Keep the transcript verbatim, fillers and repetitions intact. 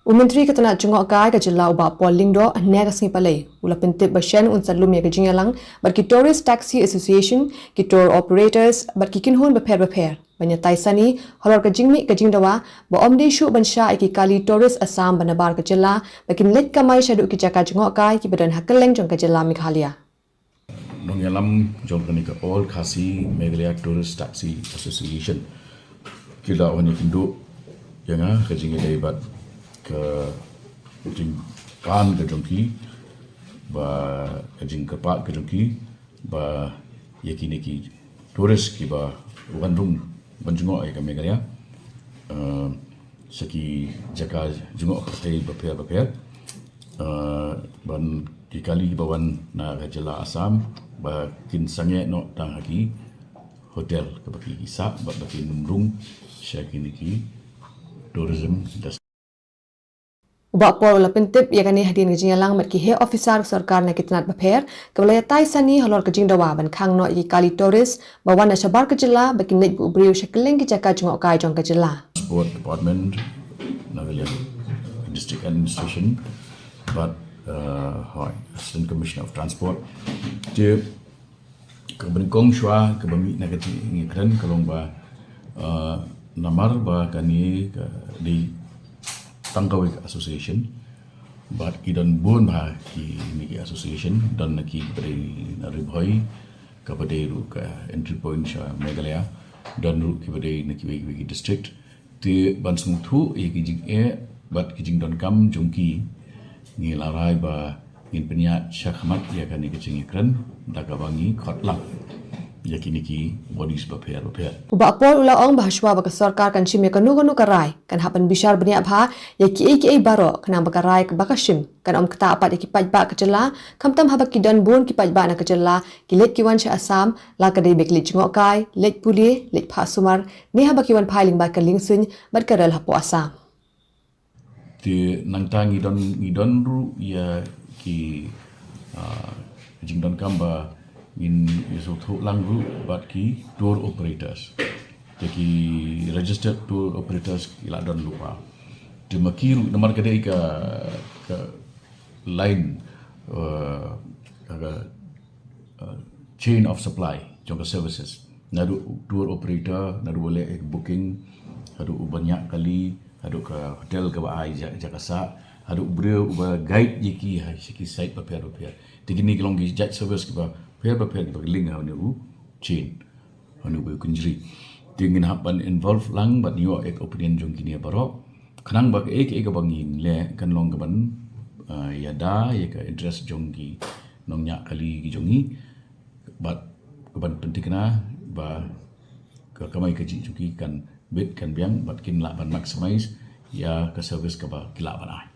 U Myntri ka tnat jngohkai ka jylla u Bah Paul Lyngdoh hynne ka sngi Palei u la pyntip ba shen un sa lum ïa ka jingïalang bad ki Tourist Taxi Association, ki tour operators bad ki kynhun bapher bapher ban ïatai sani halor ka jingmih ka jingdawa ba ym dei shuh ban shah ïa ki kali tourist Assam ba nabar ka jylla ba kin leit kamai shaduh ki jaka jngohkai kiba don ha kylleng jong ka jylla Meghalaya. Nongïalam jong kane ka All Khasi Meghalaya Tourist Taxi Association ki la wan ïakynduh ïa nga ka jingïadei bad ka jingpan ka jong ki ba ka jingkyrpad ka jong ki ba ïa kine ki tourist kiba wan rung ban jngoh ïa ka Meghalaya, eh, sha ki jaka jngoh pyrthei bapher bapher, eh, ban ki kali kiba wan na ka jylla Assam ba kin sangeh noh tang ha ki hotel kaba ki sah bad ba kin ym rung sha kine ki tourism destination. U Bah Paul u la pyntip ïa kane hadien ka jingïalang bad ki heh officer ka sorkar na ki tnat bapher kaba la ïatai sani halor ka jingdawa ban khang noh ïa ki kali tourist ba wan na shabar ka jylla ba kin leit buh briew sha kylleng ki jaka jngohkai jong ka jylla. Transport Department, Nagaland District Administration bad, uh, hoi, Assistant Commissioner of Transport. Te kaba nyngkong shuwa kaba mih na ka jingïakren ka long ba, uh, namar ba kane ka dei tang kawei ka association bad ki don bun bha kine ki association, don na kiba dei na Ri Bhoi kaba dei ruh ka entry point sha Meghalaya, don ruh kiba dei na kiwei kiwei ki district. Te ban sngewthuh ïa ki jingeh bad ki jingdonkam jong ki, ngi la rai ba ngin pynïaid shakhmat ïa kane ka jingïakren da kaba ngi khot lang ïa kine ki bodies bapher bapher. U Bah Paul u la ong ba hashuwa ba ka sorkar kan shim ïa kano kano ka rai kan hap ban bishar bniah bha ïa kiei kiei baroh khnang ba ka rai ba ka shim kan ym ktah pat ïa ki paidbah ka jylla, khamtam haba ki don bun ki paidbah na ka jylla ki leit ki wan sha Assam, la ka dei ba ki leit jngohkai, leit pule, leit phah sumar, ne haba ki wan phai lyngba ka liengsuiñ bad ka rel hapoh Assam. Te nangta ngi don, ngi don ruh ïa ki, ah, jingdonkam ba ngin ïasngewthuh lang ruh bad ki tour operators. Te ki registered tour operators ki la don lypa. Te ma ki ruh namar ka dei ka, ka line, uh, ka, uh, chain of supply jong ka services. Naduh tour operator, naduh u leh booking, haduh u ban ñiah kali, haduh ka hotel kaba ai ja-, jaka sah, haduh u briew uba guide ïa ki ha ki site bapher bapher. Te kine ki long ki jait service kiba pher bapher kiba ki link ha une u chain. Hanu ba u kynjri. Te ngin hap ban involve lang bad ïoh ek opinion jong kine baroh. Khnang ba kaei kaei kaba ngin leh kan long kaban, ah, ïada ïa ka interest jong ki nongñiah kali ki jong ngi. Bad kaban pynthikna ba ka kamai kajih jong ki kan bit kan biang bad kin lah ban maximize ïa ka service kaba ki lah ban ai.